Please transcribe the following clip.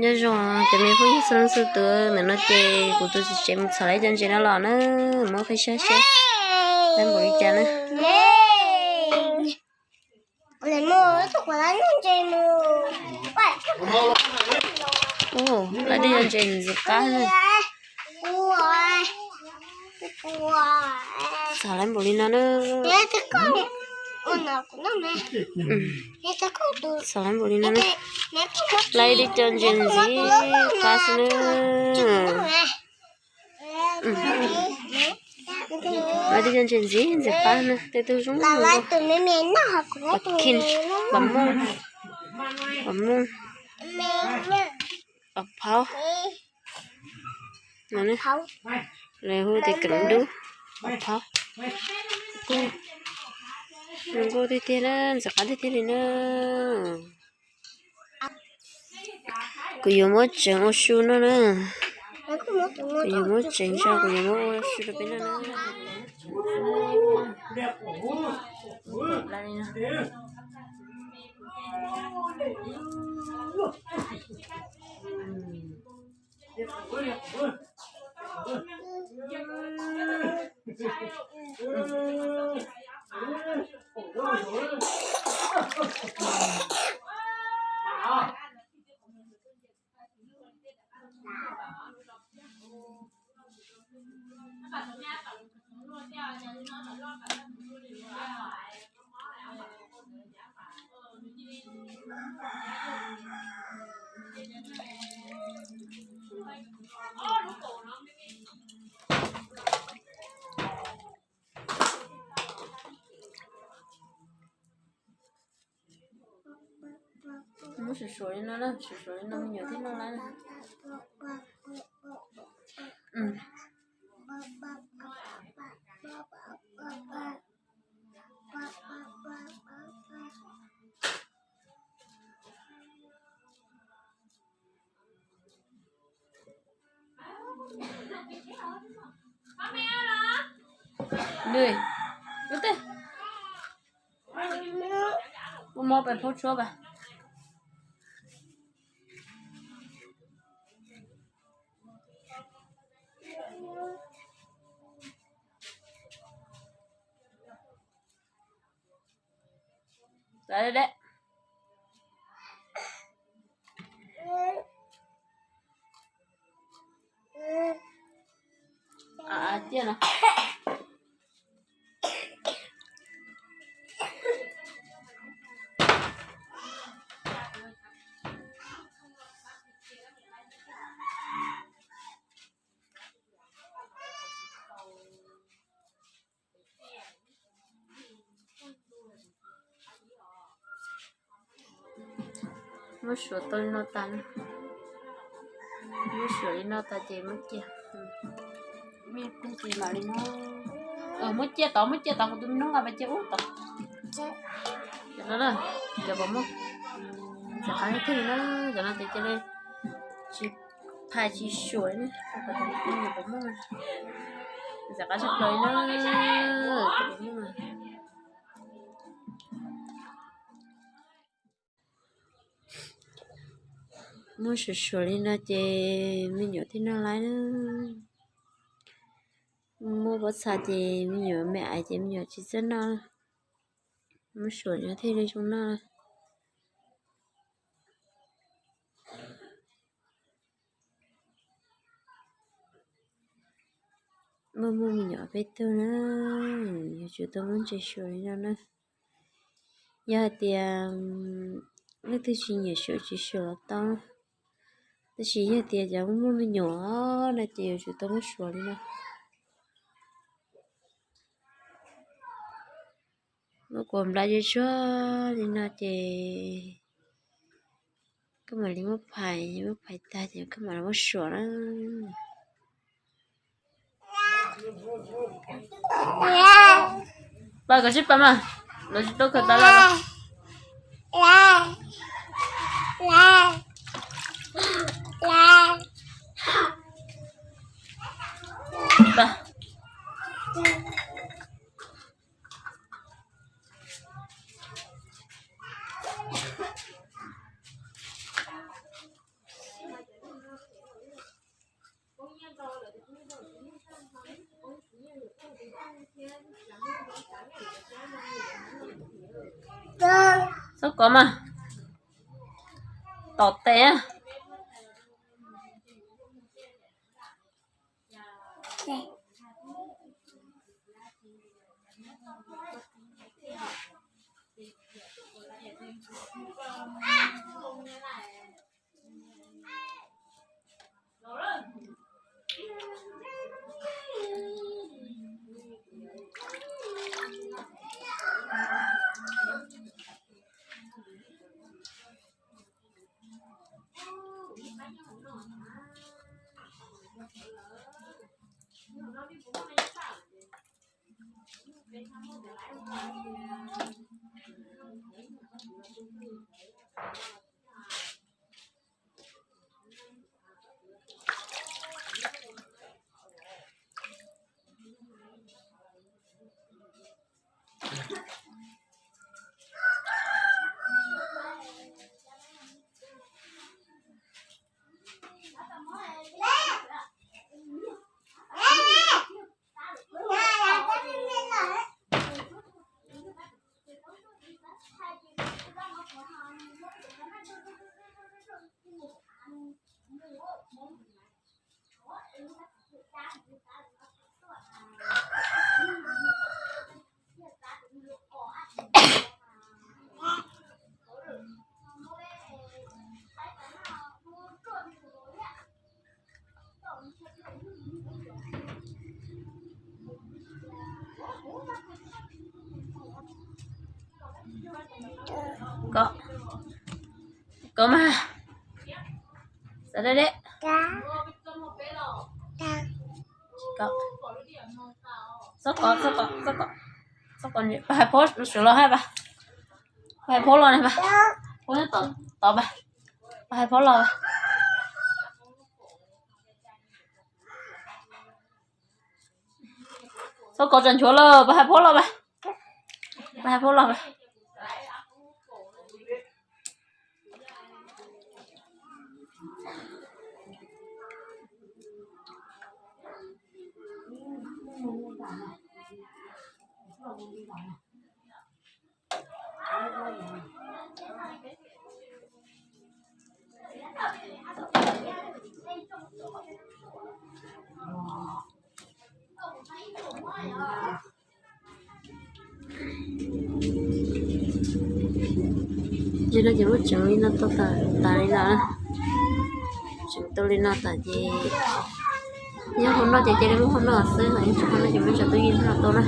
Nyob zoo cov me phooj ywg txhua leej txhua tus, ntawm no ces kuv tus txiv tsev mus txhom lawv cov ntses no los na, muab qhib saib seb lawv npaum li cas na. Ua, lawv tej cov ntses ntxim qab na. Txhom lawv npaum li no na. Txhom lawv npaum li no na. Lawv tej cov ntses ntxim qab xwb na. Lawv tej cov ntses ntxim ntxim qab na, tej tug zoo nkauj. Pom khib, pom mooj, pom mooj, pom phaub. Lawv hu tias keem dub, pom phaub. Zoo nkauj tiag tiag na, ntxim qab tiag tiag li na. Kuv yuav muab tsev ua su noj na. Kuv yuav muab tsev tso, kuv yuav muab ua su rau peb noj na. Muab suav suav li no na, suav suav li no me nyuam thiaj noj lawm. Nws, ua mob pes phaub tshuab pas. Ciaj no. Muab suav tau li no tas, muab suav li no tas ces muab cia. Muab cia tod, muab cia tod, kuv tus me noob nqa pas cia ub tod. Cov no, cov pom muaj, cov qab thiaj li na, cov no ces cia li tsis phais tsis suam li, pom muaj, cov qab tshaj plaws li na, cov pom muaj. Muab suav suav li no ces me nyuam thiaj noj lawm na. Muaj pob txha ces me nyuam me aiv ces me nyuam tsis txawj noj. Muab suav no thiaj li zoo noj. Muaj muaj me nyuam peb tug na, yuav tsum tau muab ntses suav li no na. Yog hais tias leej twg tsis nyiam suav tsis suav los tau, tab sis yog tias cov muaj me nyuam no ces yuav tsum tau muab suav li no. Muab kuav nplai tsuag tsuag li no ces koj mam li muab phais, muab phais tag ces koj mam li muab suav na. Pab kom sib pab mas, lawv tsis tau khaws tas los. Pom mas, tom tes. Kov, kov mas. Xav deb deb. Txhob kov, txhob kov, txhob kov, txhob kov, pab hais phauj sawv los hais pab. Pab hais phauj los ne pab. Phauj nyob tod pab. Pab hais phauj los pab. Txhob kov tsam nchuav lawm, pab hais phauj los pab. Pab hais phauj los pab. Ces no ces muab tseev li no tau tas li no. Tseev tau li no tas ces nyob hauv no ces cia li muab hauv no xwb, yog tsis hauv no ces muab tso tub yeej noj tau na.